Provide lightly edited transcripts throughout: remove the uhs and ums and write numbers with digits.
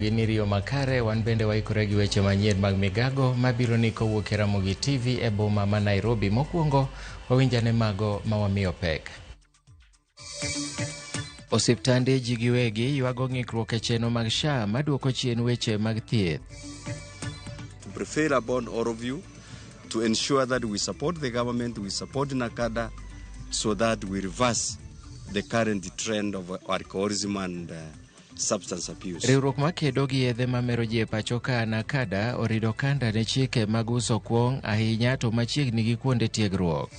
Gin iriyo makare wan bende waikore gi weche manyien mag migago mabiro ni kowuok e Ramogi TV e boma ma Nairobi. Mokwongo wawinjane mago ma wamiyo pek. Osiptande ji giwegi ywago ng'ikruok e chenro mag SHA maduoko chien weche mag thieth. To prevail upon all of you to ensure that we support the government, we support NACADA, so that we reverse the current trend of alcoholism and substance abuse. Riwruok makedo gi yedhe mamero ji e pacho ka NACADA orido kanda ne chike mag uso kuong' ahinya to machiegni gi kuonde tiegruok.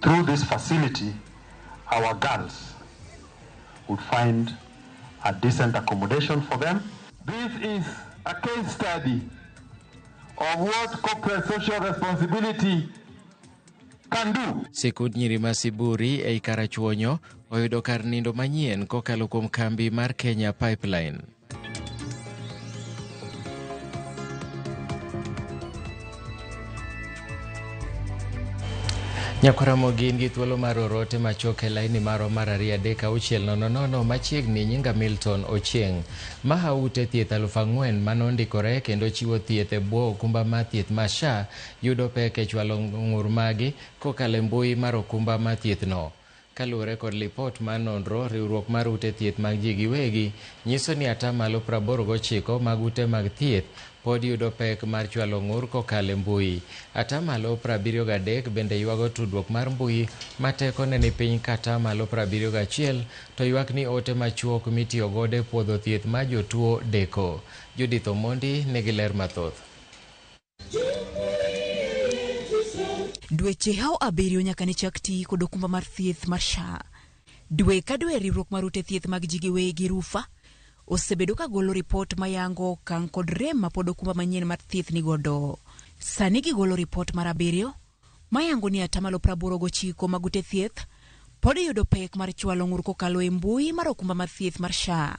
Through this facility, our girls would find a decent accommodation for them. This is a case study of what corporate social responsibility can do. Sikund nyiri ma Siburi ei Karachuonyo oyudo kar nindo manyien kokalo kuom kambi mar Kenya Pipeline. Nyakwaramogi in gi thuolo mar oro ote machuok e laini marwa mar 23600 machiegni nyinga Milton Ochieng. Maha ute thieth 4,000 manondikore kendo chiwo thieth e bwo okumba mar thieth ma SHA yudo pek e chwalo ng'ur magi kokalo e mbui mar okumba mar thieth no. Kaluwore kod lipot mar nonro, riwruok mar ute thieth mag ji giwegi nyiso ni 89% mag ute mag thieth pod yudo pek mar chwalo ng'ur kokalo e mbui. 73% bende ywago tudruok mar mbui ma tekone ni piny ka 71% to ywak ni ote machuok mitiyo godo e puodho thieth mar jotuo deko. Judith Omondi nigi ler mathoth. Dweche hao 7 nyaka ne chak ti kod okumba mar thieth mar SHA. Dwe ka dwe riwruok mar ute thieth mag ji giwegi RUPHA osebedo ka golo ripot mayango okang' kod rem mapod okumba manyien mar thieth nigodo. Sani gigolo ripot mar 7 mayango ni 89% mag ute thieth pod yudo pek mar chwalo ng'ur kokalo e mbui mar okumba mar thieth mar SHA.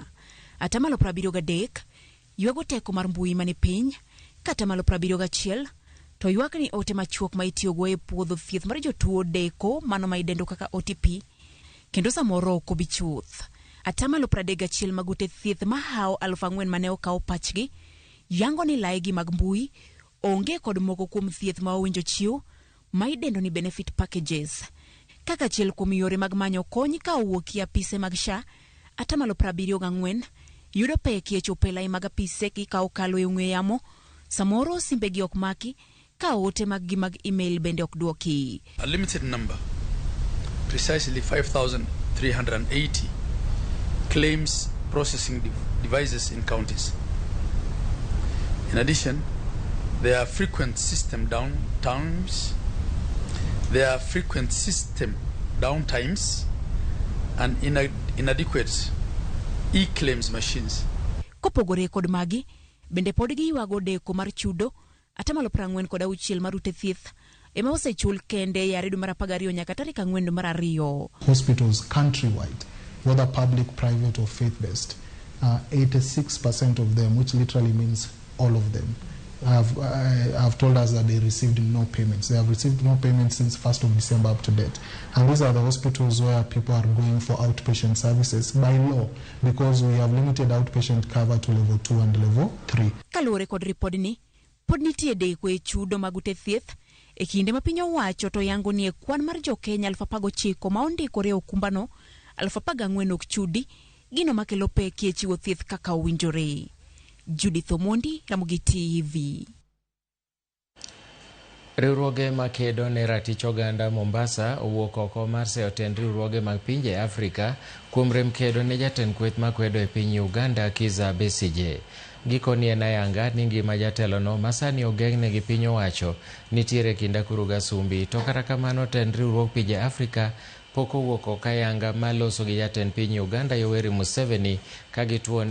73% ywago teko mar mbui mani piny, ka 71% to ywak ni ote machuok ma itiyogo e puodho thieth mar jotuo deko mano ma idendo kaka OTP kendo samoro ok obi chuth. 31% mag ute thieth mahawo 4,000 mane okaw pachgi yango ni laigi mag mbui onge kod moko kuom thieth ma owinjo chiw ma idendo ni benefit packages. Kaka achiel kuom yore mag manyo kony ka owuok e apise mag SHA, 74% yudo pek e chopo e lai mag apise gi ka okalo e ong'we yamo, samoro simbegi ok maki, ka ote mag gi mag email bende ok dwoki. A limited number, precisely 5,380 claims processing devices in counties. In addition, there are frequent system downtimes. There are frequent system downtimes and inadequate e-claims machines. Kopogore kod magi, bende pod giywago deko mar chudo 46% mar ute thieth ema osechul kende yare dwe mar 12 nyaka tarik 4 mar 2. Hospitals countrywide, whether public, private or faith-based, 86% of them, which literally means all of them, have told us that they received no payments. They have received no payments since 1st of December up to date. And these are the hospitals where people are going for outpatient services by law, because we have limited outpatient cover to level 2 and level 3. Kaluwore kod ripodni, pod nitie deko e chudo mag ute thieth e kinde ma piny owacho to yango ni e kwan mar jo Kenya 19,000 ma ondikore e okumbano, 14,000 ok chudi, gino makelo pek e chiwo thieth kaka owinjore. Judith Omondi, Ramogi TV. Riwruoge makedo ne ratich oganda Mombasa owuok oko mar seyo tend riwruoge mag pinje Afrika kuom rem kedo ne jatend kweth makwedo e piny Uganda Kizza Besigye. Gikoni en ayanga ni ngima jatelono masani ogeng'ne gi piny owacho nitiere kind akuru ga sumbi, to kata kamano tend riwruog pinje Afrika pok owuok oko ayanga maloso gi jatend piny Uganda Yoweri Museveni ka gituo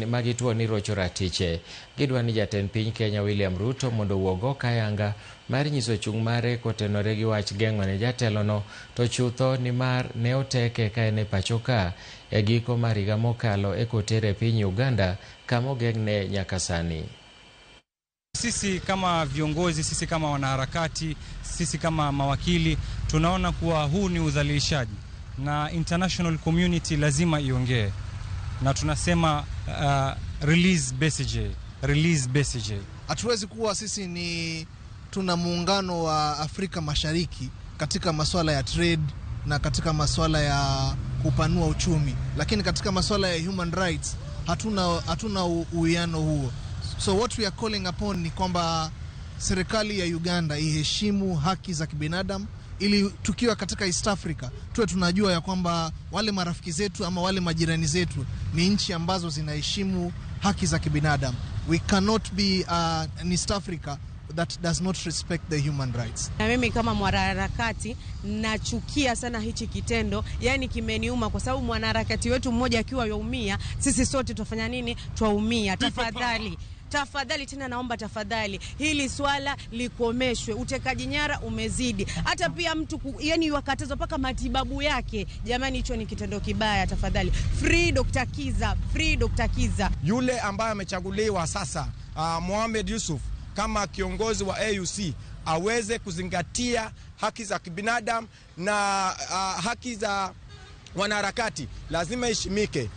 ni rocho ratiche. Gidwa ni jatend piny Kenya William Ruto mondo owuog oko ayanga mar nyiso chung' mare kotenore gi wach geng'o ne jatelono, to chutho ni mar ne oteke ka en e pacho ka e giko mar higa mokalo e kotere e piny Uganda kama ogeng'ne nyaka sani. Sisi kama viongozi, sisi kama wanaharakati, sisi kama mawakili tunaona kuwa huu ni udhalilishaji na international community lazima iongee, na tunasema Release Besigye, release Besigye. Hatuwezi kuwa sisi ni tuna muungano wa Afrika Mashariki katika masuala ya trade na katika masuala ya kupanua uchumi, lakini katika masuala ya human rights hatuna uwiano huo. So what we are calling upon ni kwamba serikali ya Uganda iheshimu haki za kibinadamu, ili tukiwa katika East Africa tuwe tunajua ya kwamba wale marafiki zetu ama wale majirani zetu ni nchi ambazo zinaheshimu haki za kibinadamu. We cannot be an East Africa that does not respect the human rights. Na mimi kama mwanaharakati nachukia sana hichi kitendo, yani kimeniuma kwa sababu mwanaharakati wetu mmoja akiwa yaumia, sisi sote tutafanya nini? Twaumia. Tafadhali, tafadhali tena naomba tafadhali, hili swala likomeshwe. Utekaji nyara umezidi. Hata pia mtu yani wakatazwa mpaka matibabu yake. Jamani, hicho ni kitendo kibaya. Tafadhali. Free Dr. Kiza, free Dr. Kiza. Yule ambaye amechaguliwa sasa, Mohamed Yusuf kama kiongozi wa AUC aweze kuzingatia haki za kibinadamu na haki za wanaharakati lazima iheshimike.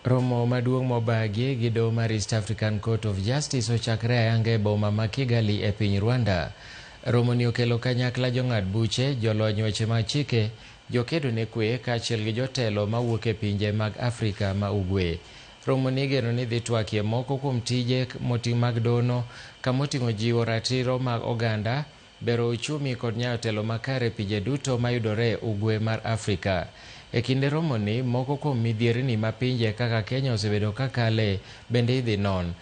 Romo maduong' mobagi gi doho mar East African Court of Justice ochakre ayanga e boma ma Kigali e piny Rwanda. Romo ni okelo kanyakla jong'ad buche, jolony weche mag chike, jokedo ne kwe kaachiel gi jotelo mawuok e pinje mag Afrika ma Ugwe. Romo ni igeno ni dhi twakie moko kuom tije mag dono kamoting'o jiwo ratiro mag oganda, bero uchumi kod nyayo telo makare e pinje duto mayudore Ugwe mar Afrika. E kinde romo ni, moko kuom midhierni ma pinje kaka Kenya osebedo kakale bende idhi non.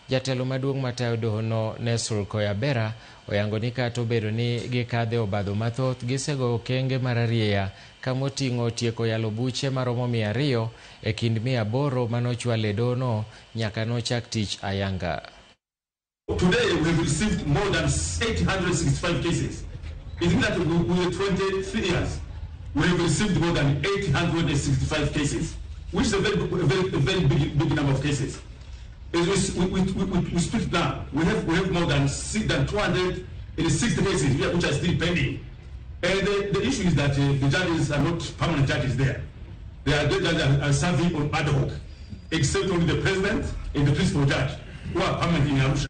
Jatelo maduong' matayo dohono Nestor Koyabera oyango ni kata obedo ni gikadhe obadho mathoth, gisego okenge mararieya kamoting'o tieko yalo buche maromo 200 e kind 800 manochwal e dohono nyaka nochak tich ayanga. Today we have received more than 865 cases. It means that we were 23 years. We have received more than 865 cases, which is a very, very, very big number of cases. As we speak now, we have more than 260 cases which are still pending. And the issue is that the judges are not permanent judges there. They are judges are serving on ad hoc, except only the president and the principal judge, who are permanent in Arusha.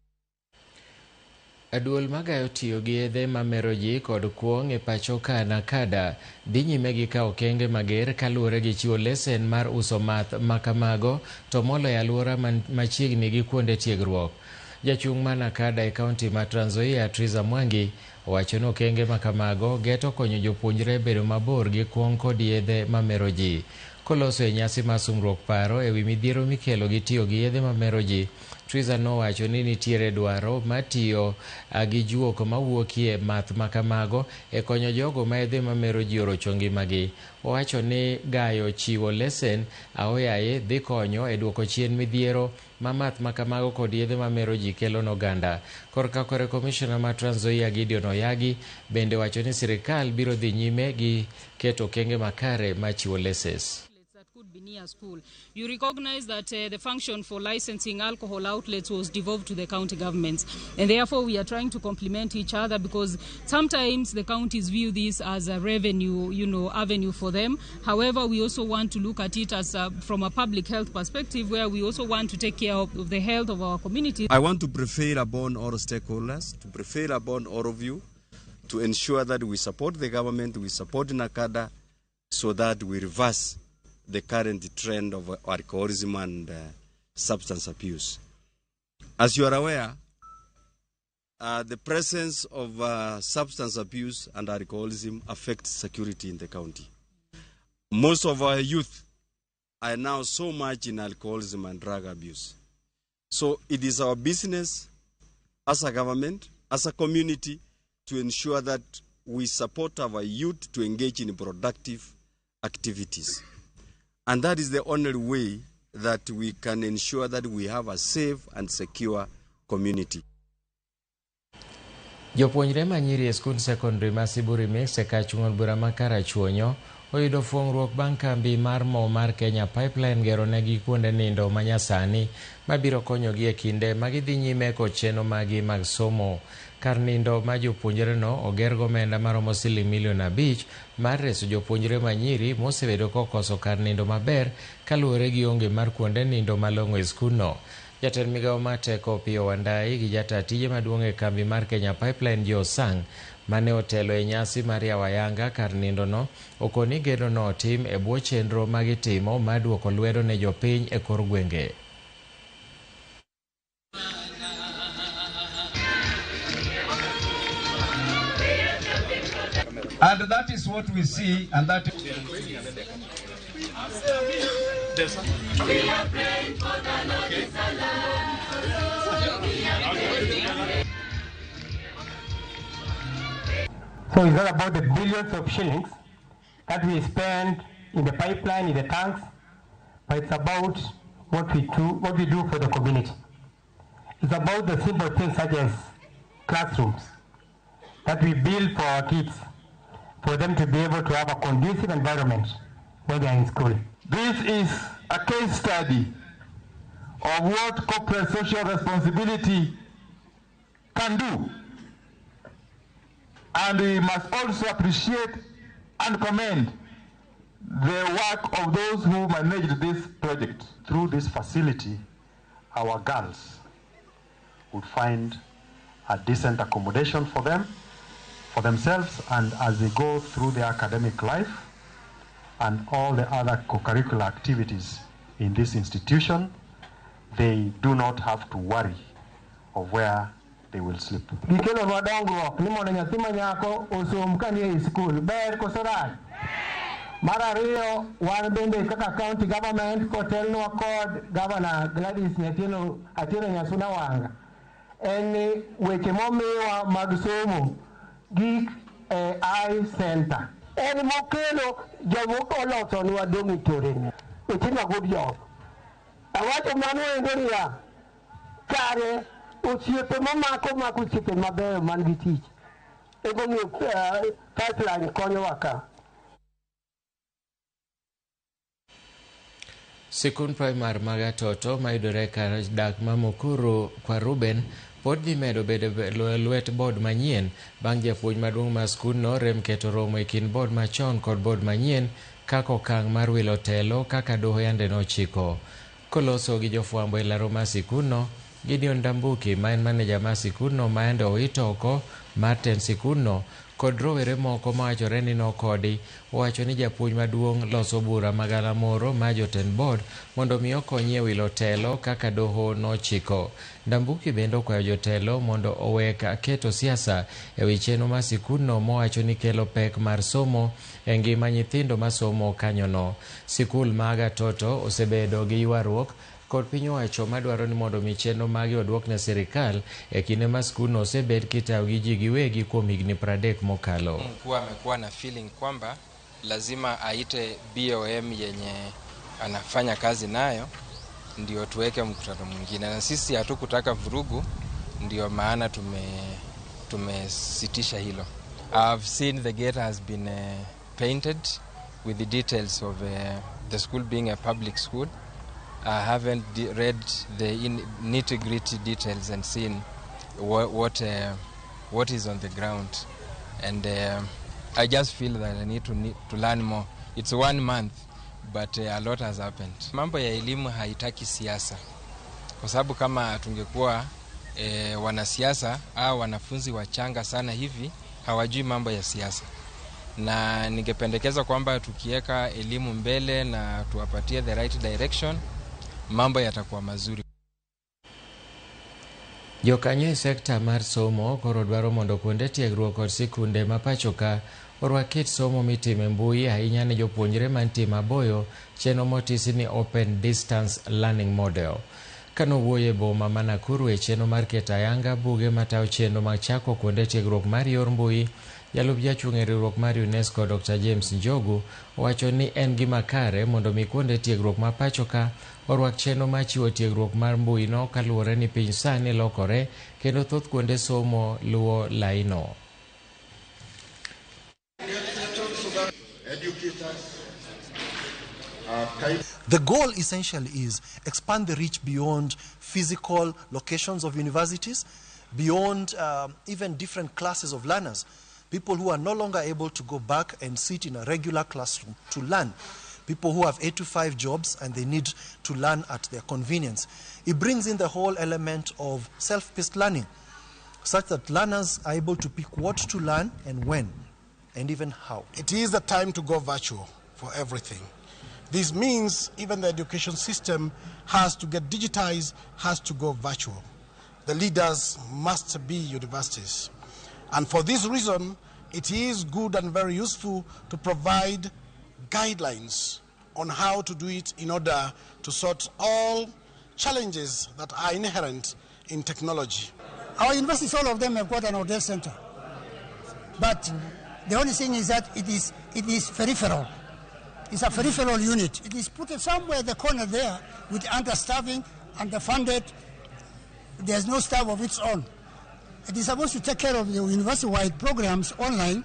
Duol magayo tiyo gi yedhe mamero ji kod kuong' e pacho ka Nakada dhi nyime gi kawo okenge mager kaluwore gi chiwo lesen mar uso math makamago to moloyo alwora machiegni gi kuonde tiegruok. Jachung' ma Nakada e kaunti ma Trans Nzoia Triza Mwangi owacho ni okenge makamago geto konyo jopuonjre bedo mabor gi kuong' kod yedhe mamero ji. Koloso e nyasi mar sumruok paro ewi midhiero mikelo gi tiyo gi yedhe mamero ji, Triza nowacho ni nitiere dwaro mar tiyo gi juok mawuokie math makamago e konyo jogo ma yedhe mamero ji orocho ngimagi. Owacho ni gayo chiwo lesen aoyaye dhi konyo e duoko chien midhiero ma math makamago kod yedhe mamero ji kelo n'oganda. Korka kore komishona ma Trans Nzoia Gideon Oyagi bende wacho ni sirikal biro dhi nyime gi keto okenge makare mar chiwo leses. Be near school. You recognize that the function for licensing alcohol outlets was devolved to the county governments, and therefore we are trying to complement each other, because sometimes the counties view this as a revenue, avenue for them. However, we also want to look at it as from a public health perspective, where we also want to take care of the health of our community. I want to prevail upon all stakeholders, to prevail upon all of you, to ensure that we support the government, we support NACADA, so that we reverse the current trend of alcoholism and substance abuse. As you are aware, the presence of substance abuse and alcoholism affects security in the county. Most of our youth are now so much in alcoholism and drug abuse. So it is our business as a government, as a community, to ensure that we support our youth to engage in productive activities. And that is the only way that we can ensure that we have a safe and secure community. Jopuonjre ma nyiri e skund sekondari ma Siburi Mix e kach ng'od bura ma Karachuonyo oyudo fuong'ruok bang' kambi mar mo mar Kenya Pipeline gero negi kuonde nindo manyasani mabiro konyogi e kinde ma gidhi nyime kod chenro magi mag somo. Kar nindo ma jopuonjreno oger gomenda maromo siling milion 5 mar reso jopuonjre manyiri mosebedo kokoso kar nindo maber kaluwore gi onge mar kuonde nindo malong'o e skundno. Jatend migawo mar teko Opiyo Wandayi gi jata tije maduong' e kambi mar Kenya Pipeline Joe Sang mane otelo e nyasi mar yawo ayanga kar nindono okoni gedono otim e bwo chenro magitimo mar duoko lwedo ne jopiny e kor gwenge. And that is what we see, and that We are praying for the Lord is alive. So it's not about the billions of shillings that we spend in the pipeline, in the tanks, but it's about what we do for the community. It's about the simple things such as classrooms that we build for our kids, for them to be able to have a conducive environment when they are in school. This is a case study of what corporate social responsibility can do. And we must also appreciate and commend the work of those who managed this project. Through this facility, our girls would find a decent accommodation for them, for themselves, and as they go through their academic life and all the other co-curricular activities in this institution, they do not have to worry of where they will sleep. Gikelonwa dongruok ni mondo nyathi ma nyako osom ka nie skul ber koso rach. Mar ariyo, wan bende kaka county government kotelnwa kod Governor Gladys Atieno Nyasuna Wanga, en ni weche momiwa mag somo gik e I center. En mokelo jomoko olosonwa dormitory ni. Otimo good job. Awacho mano endo niya, kare osiepe mamako mako osiepe mabeyo man gi tich. Emomiyo pipeline konyowa ka. Sikund primar mag Atoto mayudore kar dak ma Mukuru kwa Ruben pod dhi medo bedo e lwet bod manyien bang' japuonj maduong' mar skundno rem keto romo e kind bod machon kod bod manyien kaka okang' mar wilo telo kaka doho yande nochiko. Koloso gi jofwambo e laro mar sikundno, Gideon Ndambuki ma en maneja mar sikundno ma yande owito oko mar tend sikundno kod rowere moko mawachore ni nokodi owacho ni japuonj maduong' loso bura magalamoro mar jotend bod mondo mi okonyi e wilo telo kaka doho nochiko. Ndambuki bende okwayo jotelo mondo owek keto siasa e wi chenro mar sikundno mowacho ni kelo pek mar somo e ngima nyithindo masomo kanyono. Sikul mag Atoto osebedo gi ywaruok kod piny owacho madwaro ni mondo mi chenro mage oduok ne sirikal e kinde ma skundno osebed kitayo gi ji giwegi kuom higni 30 mokalo. Mkuu amekuwa na feeling kwamba lazima aite BOM yenye anafanya kazi nayo ndio tuweke mkutano mwingine, na sisi hatukutaka vurugu, ndio maana tumesitisha hilo. I've seen the gate has been painted with the details of the school being a public school. I haven't read the nitty-gritty details and seen what is on the ground, and I just feel that I need to learn more. It's 1 month, but a lot has happened. Mambo ya elimu haitaki siasa, kwa sababu kama tungekuwa wanasiasa au wanafunzi wachanga sana hivi hawajui mambo ya siasa. Na ningependekeza kwamba tukiweka elimu mbele na tuwapatie the right direction, mambo yatakuwa mazuri. Jokanyo e sekta mar somo koro dwaro mondo kuonde tiegruok kod sikunde ma pacho ka orwak kit somo mitimo e mbui ahinya ne jopuonjre mantie maboyo, chenro motisi ni Open Distance Learning Model. Kanowuoyo e boma ma Nakuru e chenro mar keto ayanga buge matayo chenro mag chako kuonde tiegruok mar yor mbui, jalup jachung' e riwruok mar UNESCO Dr. James Njogu owacho ni en gima kare mondo mi kuonde tiegruok ma pacho ka orwak chenro mar chiwo tiegruok mar mbui no kaluwore ni piny sani lokore kendo thoth kuonde somo luwo laino. Educators are tied. The goal essentially is expand the reach beyond physical locations of universities, beyond even different classes of learners, people who are no longer able to go back and sit in a regular classroom to learn, people who have 8 to 5 jobs and they need to learn at their convenience. It brings in the whole element of self-paced learning, such that learners are able to pick what to learn and when, and even how. It is the time to go virtual for everything. This means even the education system has to get digitized, has to go virtual. The leaders must be universities. And for this reason, it is good and very useful to provide guidelines on how to do it in order to sort all challenges that are inherent in technology. Our universities, all of them have got an Odell Center. But the only thing is that it is peripheral. It's a peripheral unit. It is put somewhere in the corner there with understaffing, underfunded. There's no staff of its own. It is supposed to take care of the university-wide programs online.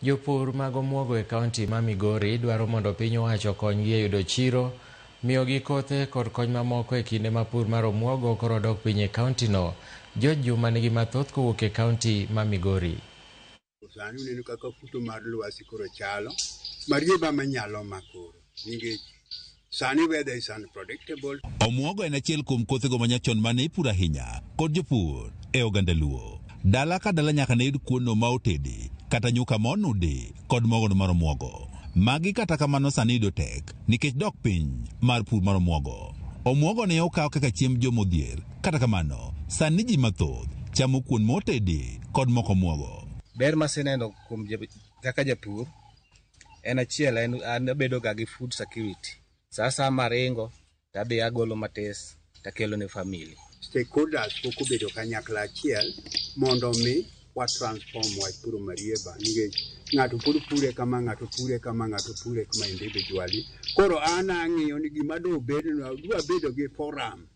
Jopur mag omuogo e kaunti ma Migori dwaro mondo piny owacho okonygi e yudo chiro, miyogi kothe kod kony mamoko e kinde ma pur mar omuogo koro dok piny e kauntino. George Juma nigi mathoth kowuok e kaunti ma Migori. Sani uneno kaka futo mar lwasi koro chalo, marieba manyalo makoro nikech sani weather is unpredictable. Omuogo en achiel kuom kothego manyachon mane ipuro ahinya kod jopur e oganda Luo. Dala ka dala nyaka ne yud kuono ma otedi kata nyuka ma onudi kod mogono mar omuogo. Magi kata kamano sani yudo tek nikech dok piny mar pur mar omuogo. Omuogo ne okaw kaka chiemb jomodhier, kata kamano sani ji mathoth chamo kuon motedi kod moko omuogo. Ber maseneno kuom kaka japur en achiel, en abedo ga gi food security. Sa asaya maringo to adhi agolo matis takelo ne family. Stakeholders pok obedo kanyakla achiel mondo mi wa transform wach puro marieba nikech ng'ato pod pure kama, ng'ato pure kama, ng'ato pure kama individually. Koro an ang'iyo ni gima do bednwa, dwa bedo gi forum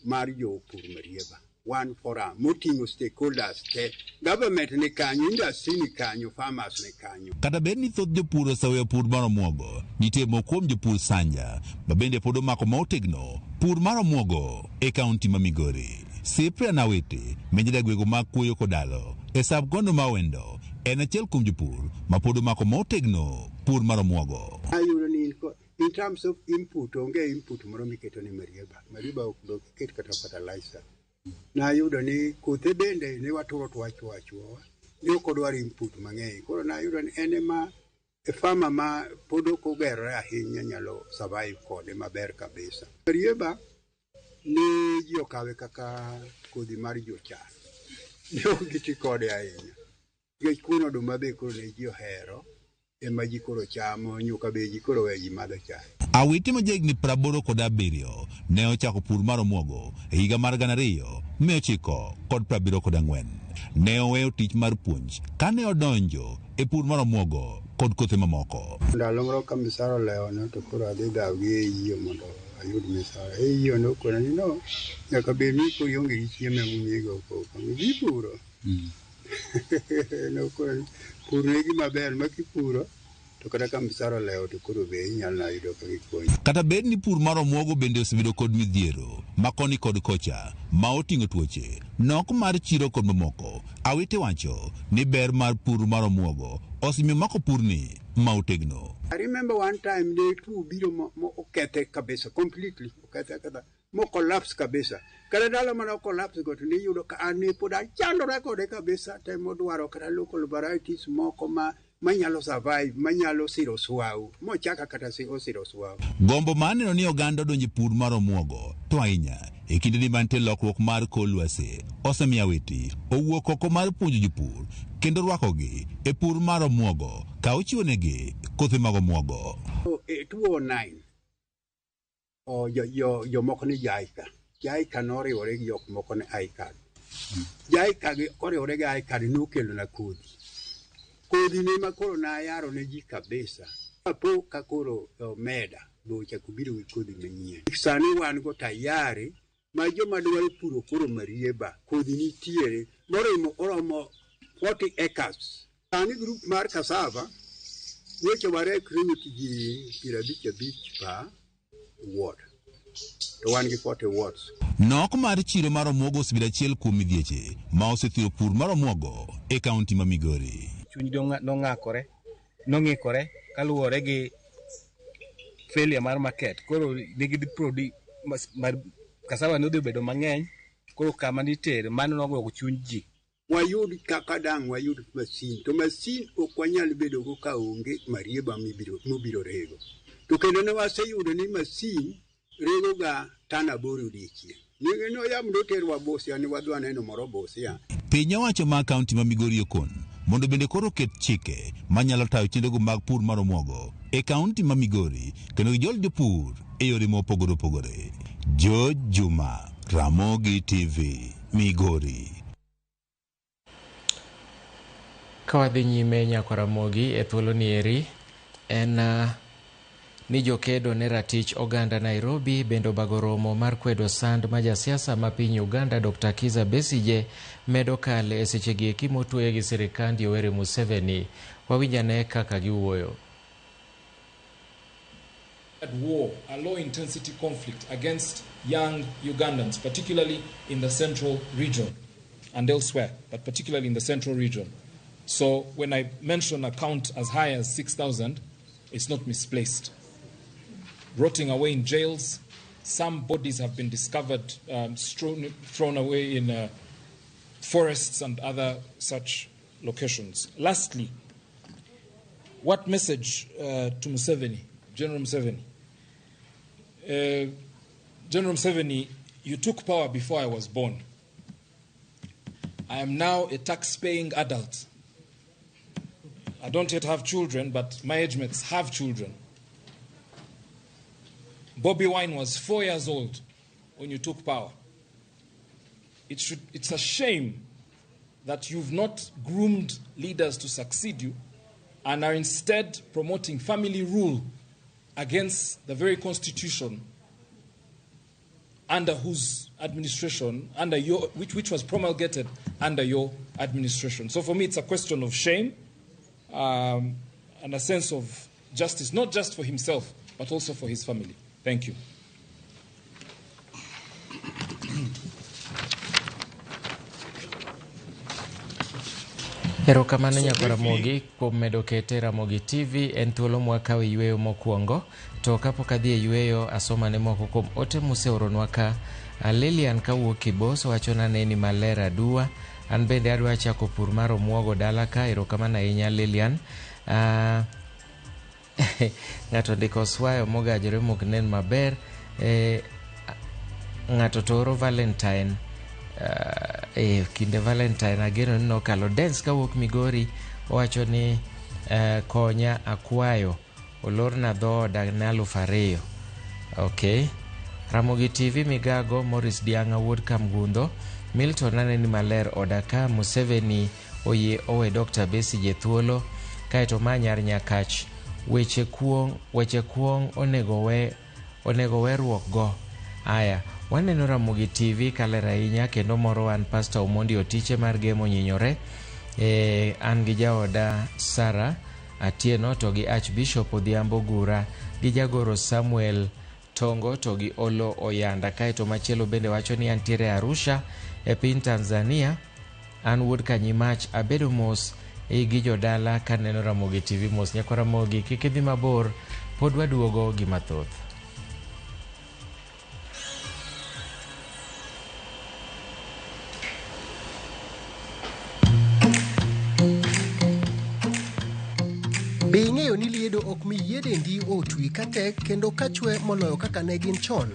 mar jopur marieba. One forum moting'o stakeholders te, government ni kanyo, industry ni kanyo, farmers ni kanyo. Kata bed ni thoth jopur oseweyo pur mar omuogo, nitie moko kuom jopur Sanja ma bende pod omako ma otegno pur mar omuogo e kaunti ma Migori. Cyprian Awiti, menjeda gwego mag Kuoyo Kodalo e sub kondo ma Wendo, en achiel kuom jopur ma pod omako ma otegno pur mar omuogo. Ayudo ni in terms of input, onge input moro miketo ne marieba. Marieba ok ket kata fertilizer. Nayudo ni kothe bende ne waturo to wachuo ne ok odwar input mang'eny. Koro nayudo ni en ema e farmer ma pod ok ogerore ahinya nyalo survive kode maber kabisa. Marieba ne ji okawe kaka kodhi mar jochan. Ne ok giti kode ahinya. Nikech kuon oduma be koro ne ji ohero, ema ji koro chamo, nyuka be ji koro weyo ji madho chae. Awiti ma jahigni 87 ne ochako pur mar omuogo e higa mar 2974. Ne oweyo tich mar puonj kane odonjo e pur mar omuogo kod kothe mamoko. Ndalo moro ka misara olewona to koro adhi dhaw gi AEO mondo ayud misara. AEO nokona ni no, nyaka bed ni koro ionge gi chiemo emomiyigo koko. Idhi puro. Nokona ni pur ne gima ber ma kipuro to kata ka misara olewo to koro be inyalo yudo kaka ikonyi. Kata bed ni pur mar omuogo bende osebedo kod midhiero ma koni kod kocha ma oting'o tuoche, nok mar chiro kod mamoko, Awiti wacho ni ber mar pur mar omuogo osemiyo mako purni ma otegno. I remember one time ne tuo biro mo okethe kabisa, completely okethe kata mo collapse kabisa. Kata ndalo mane collapse go to niyudo ka an ne pod achandora kode kabisa, temo dwaro kata local varieties moko ma manyalo survive, manyalo siro swau, mochaka kata osiro swau. Gombo mar neno ni oganda odonjo e pur mar omuogo to ahinya e kindeni mantie lokruok mar kor lwasi osemiyo Awiti owuok oko mar puonjo jopur kendo rwakogi e pur mar omuogo ka ochiwonegi kothe mag omuogo. E 2009 jomoko ni JICA. JICA noriwore gi jok moko ne ICAD. JICA gi koriwore gi ICAD nokelona kodhi. Kodhi ne ma koro nayaro ne ji kabisa. Apo ka koro omeda be ochako biro gi kodhi manyien. Sani wan go tayari ma joma dwaro puro koro marieba, kodhi nitiere morimo oromo 40 acres. Sani group mar cassava nyocha wa recruit ji 55 per ward to wan gi 40 wards. Nok mar chiro mar omuogo osebedo achiel kuom midhieche ma osethiro pur mar omuogo e kaunti ma Migori. Chuny nong'akore, nong'ikore kaluwore gi failure mar market. Koro nigi prodi mar cassava nodhi bedo mang'eny, koro kama nitere mano nogogo chuny ji. Wayud kaka dang' wayud masin, to masin ok wanyal bedogo ka onge marieba mobiro rego. To kendo ne waseyudo ni masin rego ga tan 8 odiechieng'. Noyam noterwa Busia ni wadwa neno moro Busia. Piny owacho mar kaunti ma Migori okon mondo bende koro oket chike manyalo tayo chenrogo mag pur mar omuogo e kaunti ma Migori kendo gijol jopur e yore mopogore opogore. George Juma, Ramogi TV, Migori. Ka wadhi nyime nyako Ramogi e thuolo ni eri en ni jokedo ne ratich oganda Nairobi bende obago romo mar kwedo sand ma jasiasa ma piny Uganda Dr. Kizza Besigye medo kale e sechegi eki motweye gi sirikand Yoweri Museveni. Wawinj ane kaka giwuoyo. War, a low-intensity conflict against young Ugandans, particularly in the central region and elsewhere, but particularly in the central region. So when I mention a count as high as 6,000, it's not misplaced. Rotting away in jails, some bodies have been discovered thrown away in forests and other such locations. Lastly, what message to Museveni, General Museveni? General Museveni, you took power before I was born. I am now a tax-paying adult. I don't yet have children, but my age mates have children. Bobi Wine was 4 years old when you took power. It's a shame that you've not groomed leaders to succeed you and are instead promoting family rule against the very constitution under whose administration, under your, which was promulgated under your administration. So for me, it's a question of shame and a sense of justice, not just for himself, but also for his family. Thank you. Erokamano nyako Ramogi kuom medo kete Ramogi TV en thuolo mwakawe yweyo mokwongo. To kapok adhi e yweyo asomane moko kuom ote museoronwa ka. Lilian kawuok Kibos wachona neni maler aduwa. An bende adwa chako pur mar omuogo dala ka. Erokamano ahinya Lilian. Ng'ato ndiko oswayo mogajore mok nen maber. Ng'ato to oro Valentine. Kinde Valentine ageno ni nokalo. Dens kawuok Migori owacho ni konya akwayo olorna dhooda ne 2000. Okay. Ramogi TV Migago Morris Dianga wuod Kamgundho Milton aneni maler oda ka Museveni oyie owe Dr. Besigye thuolo. Kaeto ma nyar Nyakach weche kuong' onego weruok go. Aya, waneno Ramogi TV kaler ahinya kendo moro an Pastor Omondi Otiche mar Gemo Nyinyore. An gi jaoda Sara Atieno to gi Archbishop Odhiambo Gura gi jagoro Samuel Tongo to gi Olo Oyanda. Kaeto machielo bende wacho ni antiere Arusha e piny Tanzania. An wuod Kanyimach abedo mos gi jodala kaneno Ramogi TV mos. Nyakwa Ramogi kik idhi mabor, pod waduogo gi mathoth. Be ing'eyo ni liedo ok mi yie dendi otwi ka tek kendo ka chwe moloyo kaka ne gin chon?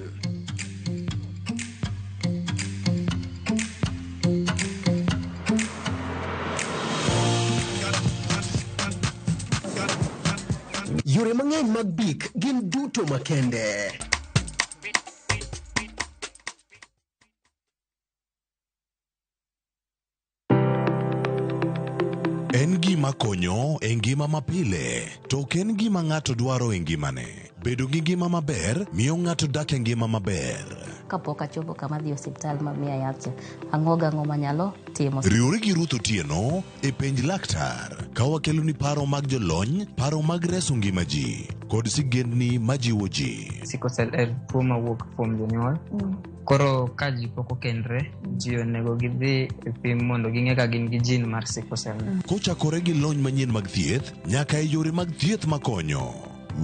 Yore mang'eny mag Bik gin duto makende. En gima konyo e ngima mapile, to ok en gima ng'ato dwaro e ngimane. Bedo gi ngima maber miyo ng'ato dak e ngima maber. kapok achopo kama adhi e osiptal ma miya yath cha. Ang'o gang'o manyalo timo. Riwri gi Ruth Otieno e Penj Laktar ka wakeloni paro mag jolony, paro mag reso ngima ji kod sigendni majiwo ji. Sickle cell en tuo mawuok kuom jonyuol. Koro ka ji pok okendre, ji onego gidhi e pim mondo ging'e ka gin gi gene mar sickle cell. Kochakore gi lony manyien mag thieth nyaka e yore mag thieth makonyo.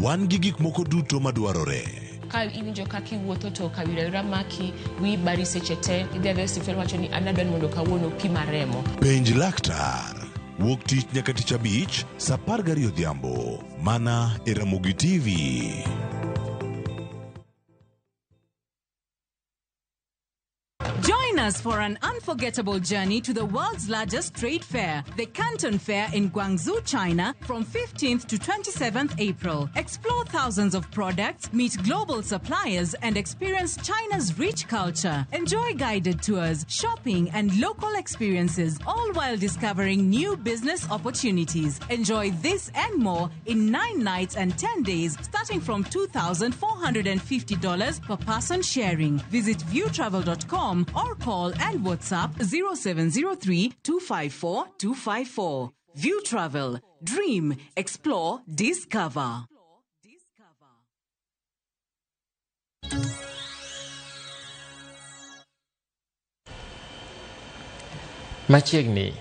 Wan gi gik moko duto madwarore. Ka iwinjo kaka iwuotho to kawira wira maki, wiyi bari seche te, idhi adhiya e osiptal iwacho ni an adwa ni mondo kawuono opima remo. Penj Laktar. Wuok tich nyaka tich abich, saa 12 odhiambo. Mana e Ramogi TV. Join us for an unforgettable journey to the world's largest trade fair, the Canton Fair in Guangzhou, China, from 15th to 27th April. Explore thousands of products, meet global suppliers, and experience China's rich culture. Enjoy guided tours, shopping, and local experiences, all while discovering new business opportunities. Enjoy this and more in 9 nights and 10 days, starting from $2,450 per person sharing. Visit viewtravel.com or call and WhatsApp 0703 254 254. View Travel. Dream, explore, discover. Machiegni,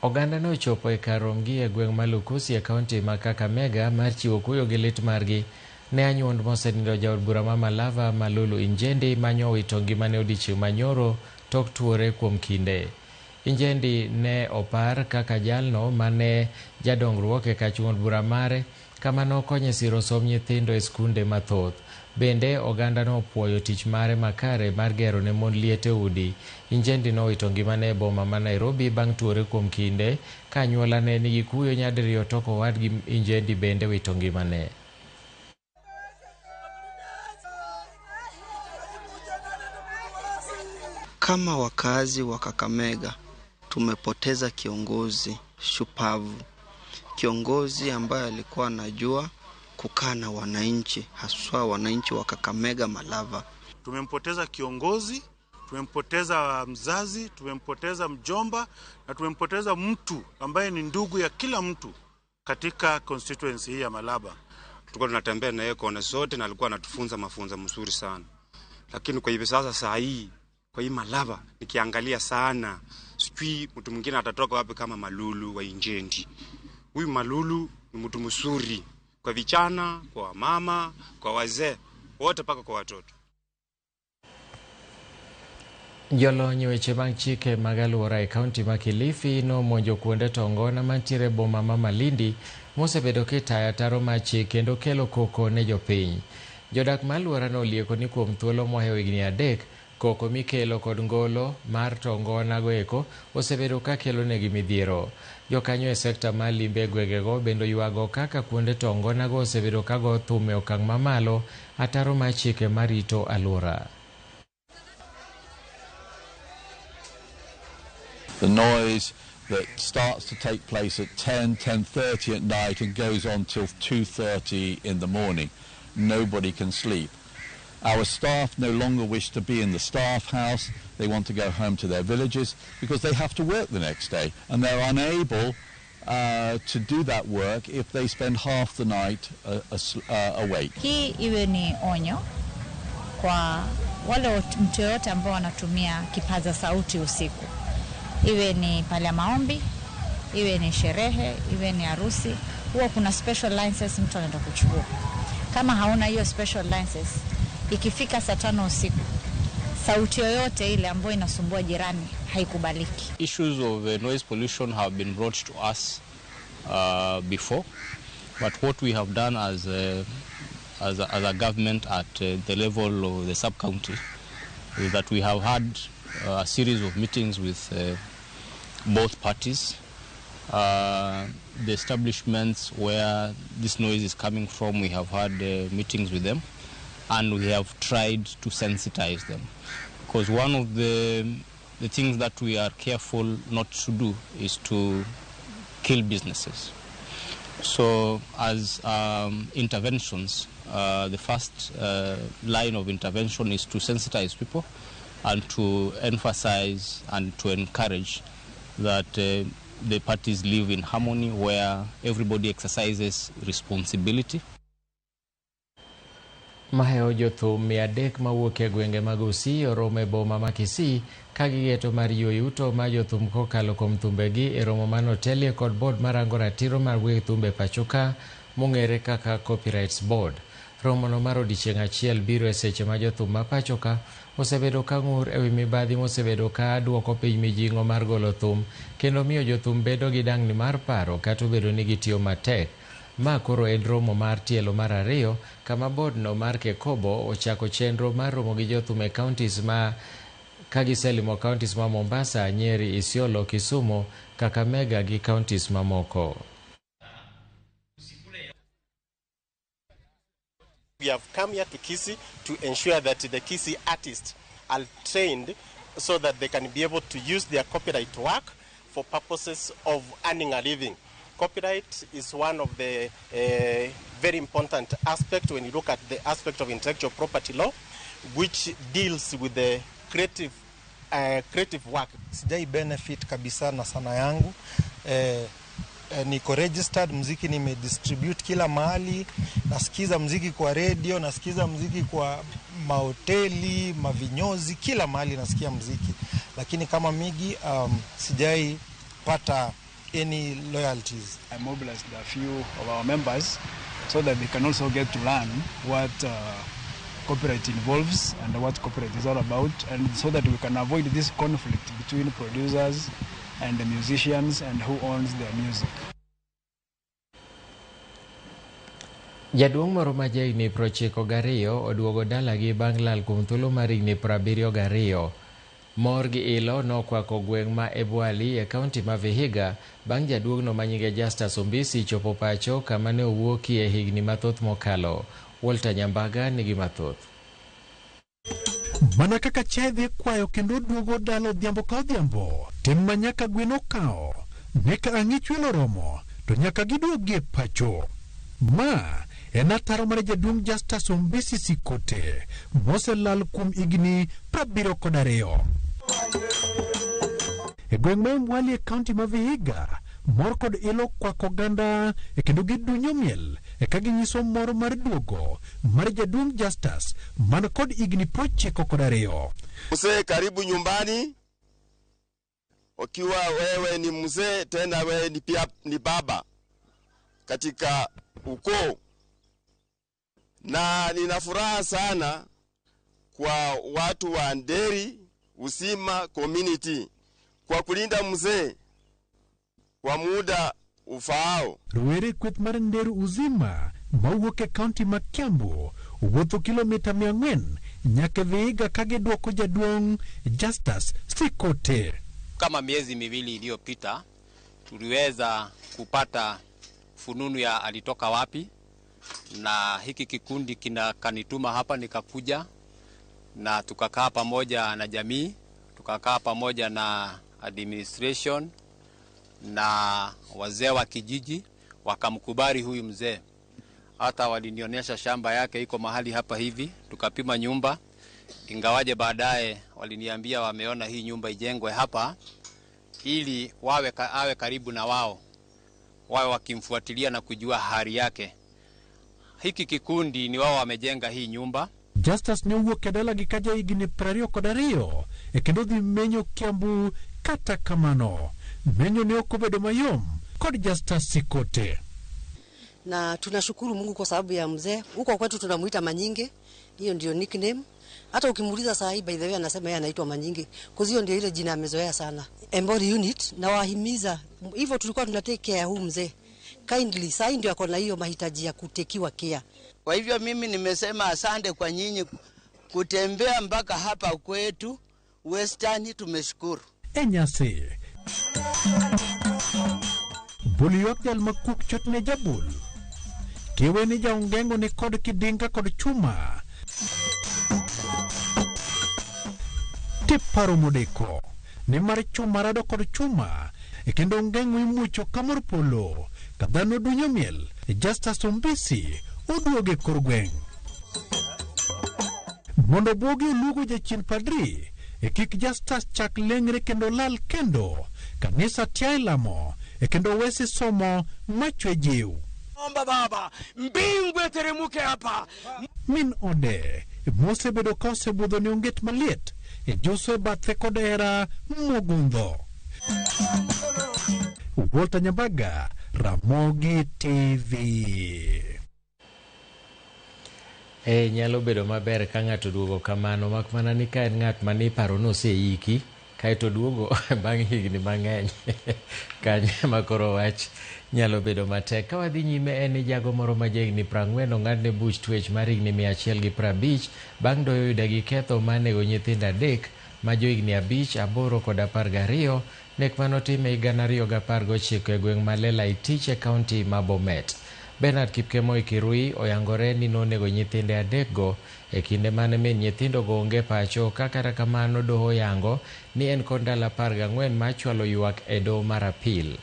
oganda ne ochopo e kar romgi e gweng' ma Lukusi e kaunti ma Kakamega mar chiwo kuyo gi lit margi ne anyuond mosenindo jaod bura ma Malava Malulu Injendi manyo wito ngimane odiechieng' manyoro tok tuore kuom kinde. Injendi ne opar kaka jalno mane jadongruok e kach od bura mare kama nokonyo e siro somb nyithindo e skunde mathoth. Bende oganda nopuoyo tich mare makare mar gero ne mon liete udi. Injendi nowito ngimane e boma ma Nairobi bang' tuore kuom kinde ka anyuola ne nigi kuyo nyadiriyo tok owadgi Injendi bende wito ngimane. Kama wakazi wa Kakamega tumepoteza kiongozi shupavu, kiongozi ambaye alikuwa anajua kukaa na wananchi, haswa wananchi wa Kakamega Malava. Tumempoteza kiongozi, tumempoteza mzazi, tumempoteza mjomba na tumempoteza mtu ambaye ni ndugu ya kila mtu katika constituency hii ya Malava. Tulikuwa tunatembea na yeye kona zote na alikuwa anatufunza mafunzo mzuri sana. Lakini kwa hivi sasa saa hii kwa hii Malava nikiangalia sana sijui mtu mwingine atatoka wapi kama Malulu wa Injendi. Huyu Malulu ni mtu mzuri kwa vijana, kwa mama, kwa wazee, wote mpaka kwa watoto. Jolony weche mag chike mag alwora e kaunti ma Kilifi nomonjo kuonde to ngona mantiere e boma ma Malindi mosebedo kitayo ataro mar chik kendo kelo koko ne jopiny. Jodak ma alworano olieko ni kuom thuolo mohewo higni 3 koko mikelo kod ngolo mar to ngona goeko osebedo ka kelo negi midhiero. Jokanyo e sekta mar limbe e gwengego bende oywago kaka kuonde to ngonago osebedo ka go thum e okang' mamalo ataro mar chike marito alwora. The noise that starts to take place at 10, 10:30 at night and goes on till 2:30 in the morning. Nobody can sleep. Our staff no longer wish to be in the staff house. They want to go home to their villages because they have to work the next day, and they're unable to do that work if they spend half the night awake. Hii iwe ni onyo kwa wale mtu yoyote ambao wanatumia kipaza sauti usiku. Iwe ni pale maombi, iwe ni sherehe, iwe ni harusi, huwa kuna special license mtu anaenda kuchukua. Kama hauna hiyo special license, ikifika saa 5 usiku, sauti yoyote ile ambayo inasumbua jirani haikubaliki. Issues of noise pollution have been brought to us before, but what we have done as a government at the level of the sub-county is that we have had a series of meetings with both parties, the establishments where this noise is coming from. We have had meetings with them, and we have tried to sensitize them, because one of the things that we are careful not to do is to kill businesses. So as interventions, The first line of intervention is to sensitize people and to emphasize and to encourage that the parties live in harmony where everybody exercises responsibility. Mahewo jothum 300 mawuok e gwenge mag Usii oromo e boma ma Kisii ka gigeto mar yuto ma jothum kokalo kuom thumbegi e romo manotelie kod board marango ratiro mar weg thumbe pachoka mong'ere kaka Copyrights Board. Romono mar odiechieng' achiel biro e seche ma jothum ma pachoka osebedo ka ng'ur ewi mibadhi mosebedo ka duoko piny mijing'o mar golo thum kendo miyo jothum bedo gi dangni mar paro kata obedo ni gitiyo matek. Ma koro en romo mar tielo mar 2 kama board no mar Kekobo ochako chenro mar romo gi jothum e counties ma kagiselimo counties ma Mombasa, Nyeri, Isiolo, Kisumu, Kakamega gi counties mamoko. We have come here to Kisii to ensure that the Kisii artists are trained so that they can be able to use their copyright work for purposes of earning a living. Copyright is one of the very important aspects when you look at the aspect of intellectual property law, which deals with the creative work. Sijai benefit kabisa na sana yangu. Niko registered, muziki nimedistribute kila mahali, nasikiza muziki kwa radio, nasikiza muziki kwa mahoteli, mavinyozi, kila mahali nasikia muziki. Lakini kama Migi, sijai pata any loyalties. I mobilized a few of our members so that they can also get to learn what copyright involves and what copyright is all about, and so that we can avoid this conflict between producers and the musicians and who owns their music. Jaduong' moro ma jahigni 92 oduogo dalagi bang' lal kuom thuolo mar higni 72. Mor gi ilo nokwako gweng' ma Ebwali e kaunti ma Vihiga bang' jaduong'no ma nyinge Justus Ombisi chopo pacho kama ne owuokie higni mathoth mokalo. Walter Nyambaga nigi mathoth. Mana kaka chiaye dhi kwayo kendo duogo dala odhiambo ka odhiambo, tim ma nyaka gwen okawo, ne ka ang' ichwelo romo, to nyaka giduogi e pacho. Ma en ataro mar jaduong' Justus Ombisi Sikote, moselal kuom higni 72. E gweng' ma Emwali e kaunti ma Vihiga, mor kod ilo kwako oganda kendo gidunyo miel ka ginyiso mor mar duogo mar jaduong' Justus man kod higni 92. Mzee, karibu nyumbani. Ukiwa wewe ni mzee tena wewe ni pia ni baba katika ukoo, na nina furaha sana kwa watu wa Nderi Usima community kwa kulinda mzee kwa muda ufaao. Rowere kweth mar Nderu Uzima mawuok e kaunti ma Kiambu wuotho kilomita 400 nyaka Vihiga ka giduoko jaduong' Justus Sikote. Kama miezi miwili iliyopita tuliweza kupata fununu ya alitoka wapi, na hiki kikundi kinakanituma hapa, nikakuja na tukakaa pamoja na jamii, tukakaa pamoja na administration na wazee wa kijiji, wakamkubali huyu mzee. Hata walinionyesha shamba yake iko mahali hapa hivi, tukapima nyumba, ingawaje baadaye waliniambia wameona hii nyumba ijengwe hapa ili awe karibu na wao, wawe wakimfuatilia na kujua hali yake. Hiki kikundi ni wao wamejenga hii nyumba. Justus ne owuok e dalagi ka jahigni 22 e kendo dhi menyo Kiambu. Kata kamano, menyo ne ok obedo mayom kod Justus Sikote. Na tunashukuru Mungu kwa sababu ya mzee. Huko kwetu tunamuita Manyinge, hiyo ndio nickname. Hata ukimuuliza saa hii, by the way, anasema yeye anaitwa Manyinge. Kwa hiyo ndio ile jina amezoea sana. Embori unit na wahimiza hivyo, tulikuwa tunatake care huu mzee. Kindly, saa hii ndio ako na hiyo mahitaji ya kutekiwa care. Kwa hivyo mimi nimesema asante kwa nyinyi kutembea mpaka hapa kwetu Western, tumeshukuru. Enyasi Bul ywak jal makuk chot ne jabul. Kiwe ni jaongengo ni kod kidinga kod chuma. Tiparo modeko ni mar chuma rado kod chuma e kendo ongeng'o imucho kamor polo ka dhano dunyo miel. Justus Ombisi oduogo e kor gweng'. Mondo obwogi olugo jachien padri e kik Justus chak leng're kendo lal kendo kanisa tia e lamo e kendo wesi somo machwe jiw. Omba Baba, mbingu iteremuke hapa. Min ode mosebedo ka osebudho ne onget maliet e joso e bathe kod hera mogundho. Walter Nyambaga, Ramogi TV. Nyalo bedo maber ka ng'ato duogo kamano, mak mana ni ka en ng'at mane iparo ni oseiki, kaeto duogo bang' higni mang'eny kanyo ema koro wach nyalo bedo matek. Ka wadhi nyime en ni jago moro ma jahigni 40 ong'adne buch twech mar higni 150 bang' doyo yude gi ketho mar nego nyithindo 3 ma johigni 5, 8 kod 12 nek manotim e higa 2019 e gweng' ma Lelaitich e kaunti ma Bomet. Bernard Kipkemoi Kirui oyangore ni nonego nyithinde 3 go e kinde mane min nyithindogo onge pacho, ka kata kamano doho oyango ni en kod ndalo 14 mar chwalo ywak e doho mar apil.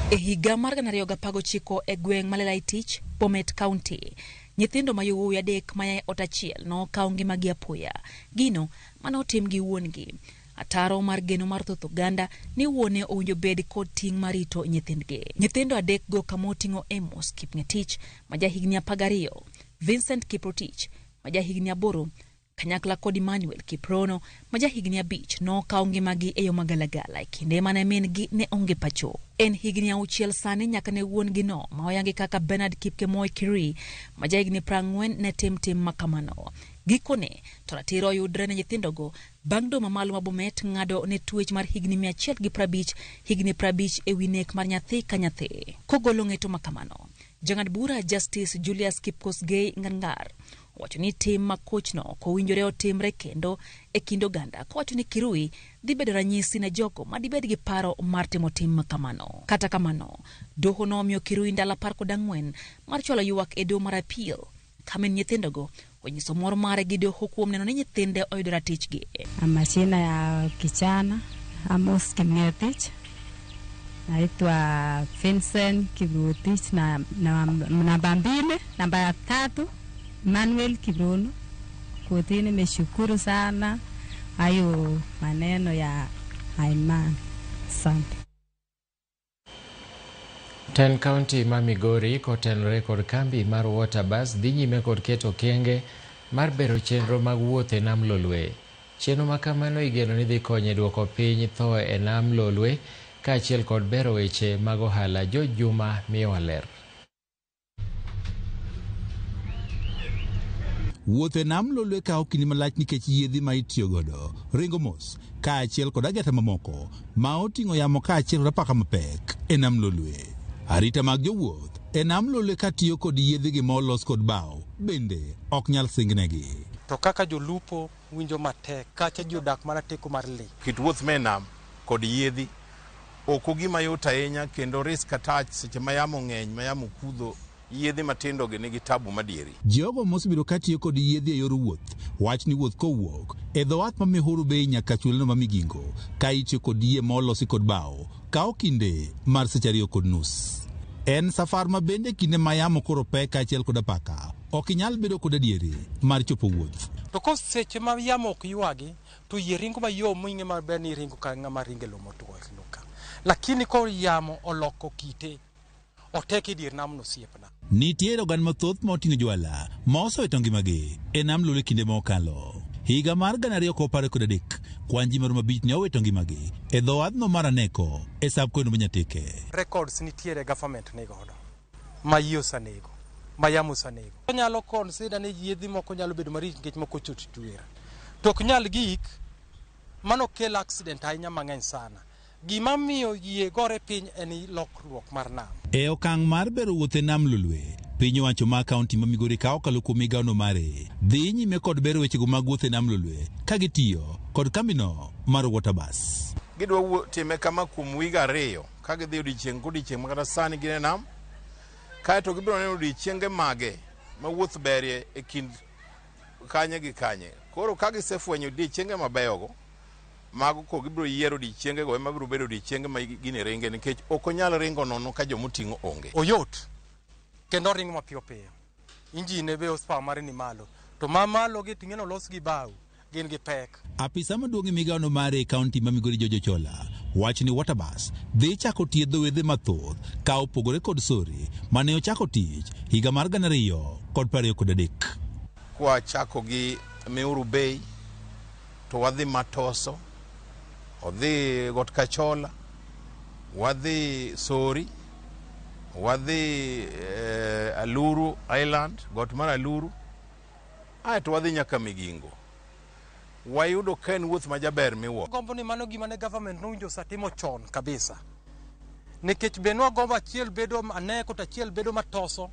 E higa mar 2019 e gweng' ma Lelaitich, Bomet County, nyithindo ma yowuowi 3 maya e ot achiel nokawo ngimagi apoya. Gino mane otim gi wuon-gi. Ataro mar geno mar thoth oganda ni wuone owinjo bed kod ting' mar rito nyithindgi. Nyithindo 3 go kama oting'o Amos Kipng'etich ma jahigni 12, Vincent Kiprotich ma jahigni 8, kanyakla kod Emmanuel Kiprono ma jahigni 5 nokawo ngimagi e yo magalagala e kinde mane min-gi ne onge pacho. En higni 6 sani nyaka ne wuon-gi no ma oyangi kaka Bernard Kipkemoi Kirui ma jahigni 40 ne tim tim makamano. Gikone to ratiro oyudre ne nyithindogo bang' doho mamalo ma Bomet ng'ado ne twech mar higni 150, higni 50 ewi nek mar nyathi ka nyathi. Kogolo ng'eto makamano, jang'ad bura Justice Julius Kipkosgei Ngangar owacho ni tim ma kochno ok owinjore otimre kendo e kind oganda, kowacho ni Kirui dhi bedo ranyisi ne jogo ma dibed gi paro mar timo tim makamano. Kata kamano, doho nomiyo Kirui ndalo 14 mar chwalo ywak e doho mar appeal, ka min nyithindogo onyiso mor mare gi doho kuom neno ni nyithinde oyudo ratichgi. Majina ya kijana Amos Kipng'etich, naitwa Vincent Kiprotich na namba 2, namba 3 Manuel Kiprono. Kotini nimeshukuru sana hayo maneno ya imani. Asante. Ten kaunti ma Migori kotenore kod kambi mar Waterbus dhi nyime kod keto okenge mar bero chenro mag wuoth e nam Lolwe. Chenro ma kamano igeno ni dhi konyo e duoko piny tho e nam Lolwe kaachiel kod bero weche mag ohala. George Juma miyowa ler. Wuoth e nam Lolwe kawo kinde malach nikech yiedhi ma itiyo godo ringo mos kaachiel kod ageta mamoko ma oting'o yamo kaachiel kod apaka mapek e nam Lolwe. Arita mag jowuoth e nam Lolwe katiyo kod yiedhigi ma olos kod bao bende ok nyal singnegi. To kaka jolupo winjo matek, kacha ji odak mana teko mar lee. Kit wuoth me nam kod yiedhi ok gima yot ahinya kendo risk attached seche ma yamo ng'eny, ma yamo kudho. Yiedhi matindo gi nigi tabu madieri. Jogo mosebedo katiyo kod yiedhi e yor wuoth wach ni wuoth kowuok e dho wath ma Mihuru Bay nyaka chulno ma Migingo ka itiyo kod yie ma olosi kod bao kawo kinde mar seche 2.5. En safar ma bende kinde ma yamo koro pek kaachiel kod apaka ok inyal bedo kod adieri mar chopo wuoth. To ko seche ma yamo ok ywagi to yie ringo mayom ming'e maber ni ringo ka ng'ama ringo e lowo motwo e loka. Lakini ko yamo oloko kite otek e dier namno osiepna. Nitiere oganda mathoth ma oting'o jwala ma osewito ngimagi e nam Lolwe kinde ma okalo. Higa mar 2013 kwan ji maromo 5 ne owito ngimagi e dho wadhno mar Aneko e sab kweno ma Nyatike. Records nitiere government ni godo ma yie osenego, ma yamo osenego. Onyalo consider ni yiedhi moko nyalo bedo marich nikech moko chot chwer. To ok nyal gik mano kel accident ahinya mang'eny sana. Gima miyo yie gore piny en lokruok mar nam. E okang' mar bero wuoth e nam Lolwe, piny owacho ma kaunti ma Migori ka okalo kuom migawono mare dhi nyime kod bero wechego mag wuoth e nam Lolwe ka gitiyo kod kambino mar Waterbus. Gidwa time kama kuom wiga 2 ka gidhi odiechieng' kodiechieng' ma kata sani gin e nam, kaeto gibiro neno odiechienge mage ma wuoth berie e kind kanye gi kanye. Koro ka gisefwenyo odiechienge mabeyogo, Mago ko gibiro yiero odiechienge go ema biro bedo odiechienge ma gini ringe nikech ok onyal ringo nono ka jomoting'o onge. Oyot kendo oringo mapiyo piyo. Injine be horsepower mare ni malo. To ma malo gi ting'eno olos gi bao, gin gi pek. Apisa maduong' e migawono mare e kaunti ma Migori George Ochola wacho ni Waterbus dhi chako thiedho wedhe mathoth ka opogore kod Sori mane ochako tich higa mar 2023. Kwachako gi Miuru Bay to wadhi Matoso, odhi Got Kachola, wadhi Sori, wadhi Aluru Island, got mar Aluru, aeto wadhi nyaka Migingo. Wayudo ka en wuoth majaber miwuoro. Gombo ni mano gima ne government nowinjo osetimo chon kabisa. Nikech be nwagombo achiel bedo Aneko to achiel bedo Matoso,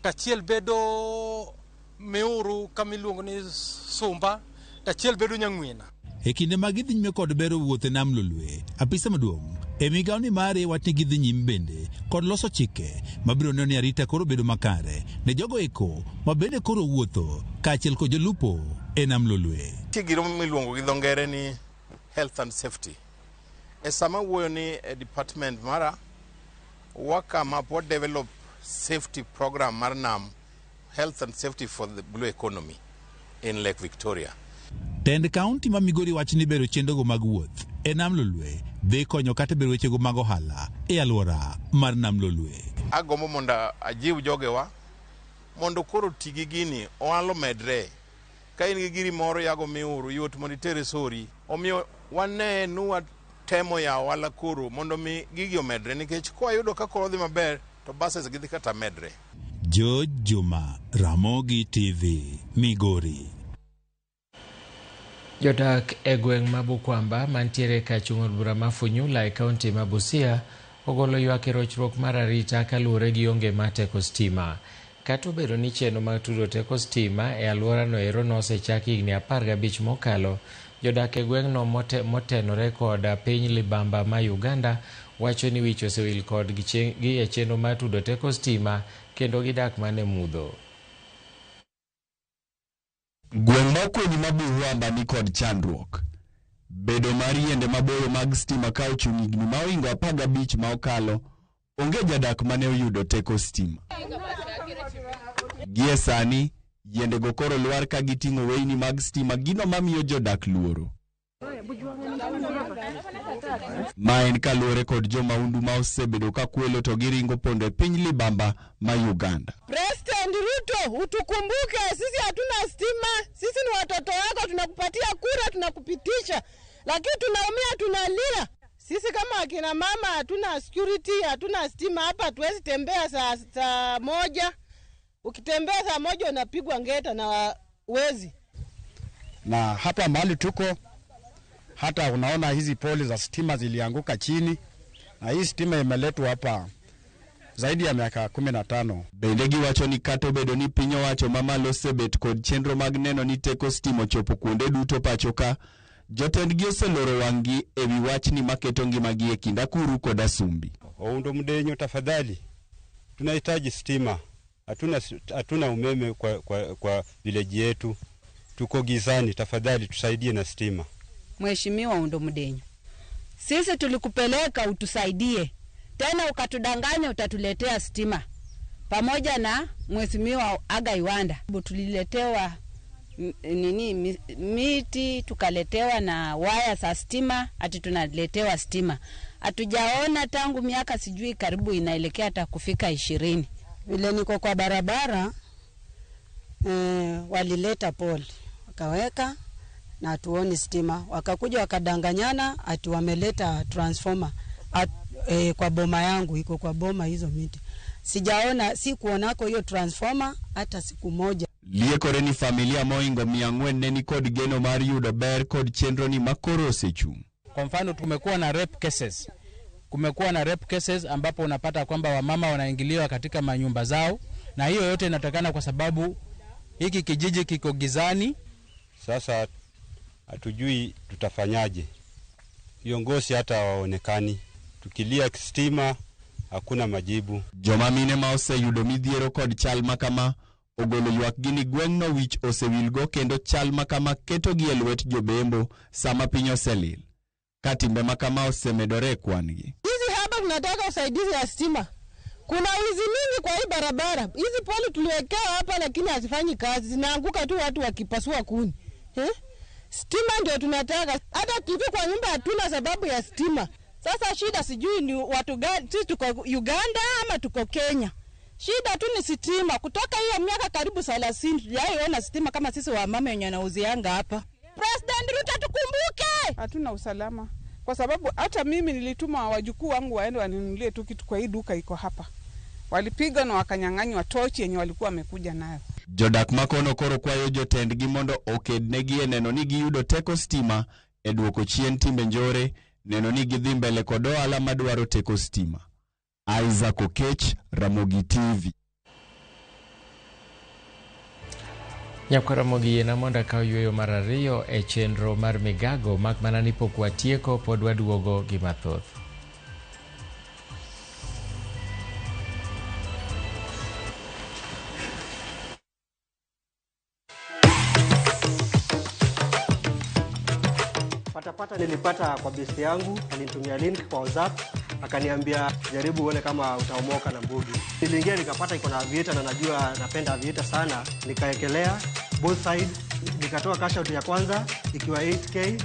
to achiel bedo Miuru kama iluongo ni Sumba, to achiel bedo Nyang'wena. E kinde ma gidhi nyime kod bero wuoth e nam Lolwe, apisa maduong' e migawo ni mare wach ni gidhi nyime bende kod loso chike mabiro neno ni arita koro bedo makare ne jogo eko ma bende koro wuotho kaachiel kod jolupo e nam Lolwe. Nitie giro miluongo gi dho ngere ni health and safety. E sama wuoyo ni e department mara, wa come up, wa develop safety program mar nam, health and safety for the blue economy in Lake Victoria. Tend kaunti ma Migori wacho ni bero chenrogo mag wuoth e nam Lolwe dhi konyo kata bero wechego mag ohala e alwora mar nam Lolwe. Agombo mondo ajiw jogewa mondo koro ti gi gini, ohala omedre. Ka in gi giri moro yago Miuru, yot mondo itere Sori. Omiyo wane ni watemo yawo ohala koro mondo mi gigi omedre nikech kwayudo ka koro dhi maber to buses gidhi kata medre. George Juma, Ramogi TV, Migori. Jodak e gweng' ma Bukwamba mantiere kachung' od bura ma Funyula e kaunti ma Busia ogolo ywak e rochruok mar arita kaluwore gi onge mar teko stima. Kata obedo ni chenro mag tudo teko stima e alworano ero nosechak higni 15 mokalo, jodak e gweng'no motenore kod piny libamba ma Uganda wacho ni wich osewil kodgi e chenro mar tudo teko stima kendo gidak mana e mudho. Gweng' ma Okwenyi ma Buhwamba ni kod chandruok. Bedo mar yiende maboyo mag stima ka ochung' higni ma ohingo 15 ma okalo, onge jadak mane oyudo teko stima. Gie sani, yiendego koro lwar ka giting'o weyni mag stima, gino mamiyo jodak luoro. Ma en kaluwore kod jomahundu ma osebedo ka kwelo to giringo pondo e piny libamba ma Uganda. President Ruto, utukumbuke, sisi hatuna stima, sisi ni watoto wako, tunakupatia kura, tunakupitisha, lakini tunaumia, tunalia. Sisi kama akina mama hatuna security, hatuna stima hapa, hatuwezi tembea saa moja. Ukitembea saa moja unapigwa ngeta na wezi. Na hapa mahali tuko, hata unaona hizi poli za stima zilianguka chini, na hii stima imeletwa hapa zaidi ya miaka 15. Bende giwacho ni kata obedo ni piny owacho mamalo osebet kod chenro mag neno ni teko stima ochopo kuonde duto pacho ka, jotendgi oseloro wang'gi e wi wachni maketo ngimagi e kind akuru kod asumbi. Oundo Mdenyo, tafadhali, tunahitaji stima, hatuna umeme kwa village yetu, tuko gizani, tafadhali tusaidie na stima. Mheshimiwa Oundo Mdenyo, sisi tulikupeleka utusaidie, tena ukatudanganya utatuletea stima pamoja na Mheshimiwa Aga Iwanda. Tuliletewa nini miti, tukaletewa na waya za stima, ati tunaletewa stima. Hatujaona tangu miaka sijui karibu inaelekea hata kufika 20. Vile niko kwa barabara, walileta pole wakaweka na hatuoni stima. Wakakuja wakadanganyana ati wameleta transformer kwa boma yangu, iko kwa boma hizo miti. Sijaona, si kuonako hiyo transformer hata siku moja. Liekore ni familia moingo 400 ne ni kod geno mar yudo ber kod chenro ni makoro osechung'. Kwa mfano tumekuwa na rape cases. Kumekuwa na rape cases ambapo unapata kwamba wamama wanaingiliwa katika manyumba zao, na hiyo yote inatokana kwa sababu hiki kijiji kiko gizani. Sasa hatujui tutafanyaje. Viongozi hata hawaonekani. Tukilia stima hakuna majibu. Joma mine ma oseyudo midhiero kod chal makama ogolo ywakgi ni gweng'no wich osewilgo kendo chal makama ketogi e lwet jobembo sama piny oselil. Ka timbe ma kama osemedore e kwan-gi. Hizi hapa tunataka usaidizi ya stima. Kuna wizi mingi kwa hii barabara. Hizi poli tuliwekewa hapa lakini hazifanyi kazi, zinaanguka tu watu wakipasua kuni. Eh? Stima ndio tunataka. Hata TV kwa nyumba hatuna sababu ya stima. Sasa shida sijui ni watu gani, sisi tuko Uganda ama tuko Kenya. Shida tu ni sitima. Kutoka hiyo miaka karibu 30 tujaiona sitima kama sisi wamama wenye wanauzianga hapa. President Ruto tukumbuke. Hatuna usalama kwa sababu hata mimi nilituma wajukuu wangu waende waninunulie tu kitu kwa hii duka iko hapa. Walipiga na wakanyang'anywa tochi yenye walikuwa wamekuja nayo. Jodak makono koro kwayo jotendgi mondo okednegi e neno ni giyudo teko stima e duoko chien timbe njore, neno ni gidhi mbele kod ohala madwaro teko stima. Isaac Okech, Ramogi TV. Nyakwar Ramogi yiena mondo akaw yueyo mar ariyo e chenro mar migago mak mana ni pok watieko pod waduogo gi mathoth. Patapata nilipata kwa besti yangu, alinitumia link kwa WhatsApp, akaniambia jaribu uone kama utaomoka na mbugi. Niliingia nikapata iko na aviator na najua napenda aviator sana, nikaekelea both side, nikatoa cash out ya kwanza ikiwa 8k.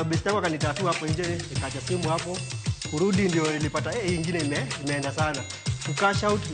Besti yangu akanitatua hapo nje, nikaacha simu hapo. Kurudi ndio nilipata hii ingine imeenda sana. Ku cash out.